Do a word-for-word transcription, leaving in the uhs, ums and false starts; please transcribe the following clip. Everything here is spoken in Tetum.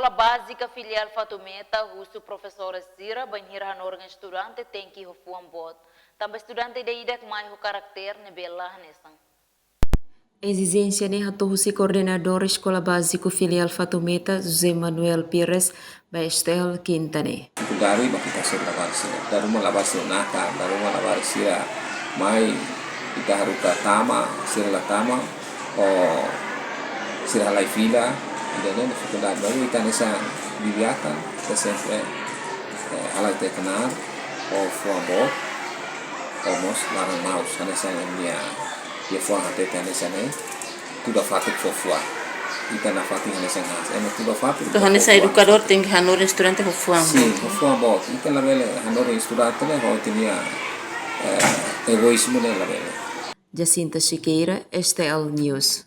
Eskola Bázika Filiál Fatumeta husu profesór sira bainhira hanorin estudante tenke ho fuan boot. Tanba estudante ida-idak mai ho karakter ne'ebé la hanesan. Ezijénsia ne'e hato'o husi koordenadór Eskola Bázika Filiál Fatumeta, José Manuel Pires, ba S T L kinta ne'e. Difikuldade ba ita sira labarik sira. Dala ruma labarik sira naka, dala ruma labarik sira mai ita haruka tama, sira la tama, ou sira halai fila, ida-ne'e difikuldade. Maibé ita hanesan di'ak, ita sempre, eh, halai ita-nia knaar, ho fuan boot, ho mós laran maus, hanesan nia, nia fuan hatete hanesan ne'e, tuda fatuk fó fuan. Ita nafatin hanesan hanesan, ema tuda fatuk. Entaun hanesan fó fuan. Edukadór tenke hanorin estudante ho fuan boot. Sin, ho fuan boot. Ita labele hanorin estudante ne'e ho ita-nia, eh, egoízmu ne'e labele. Jacinta Siqueira, S T L News.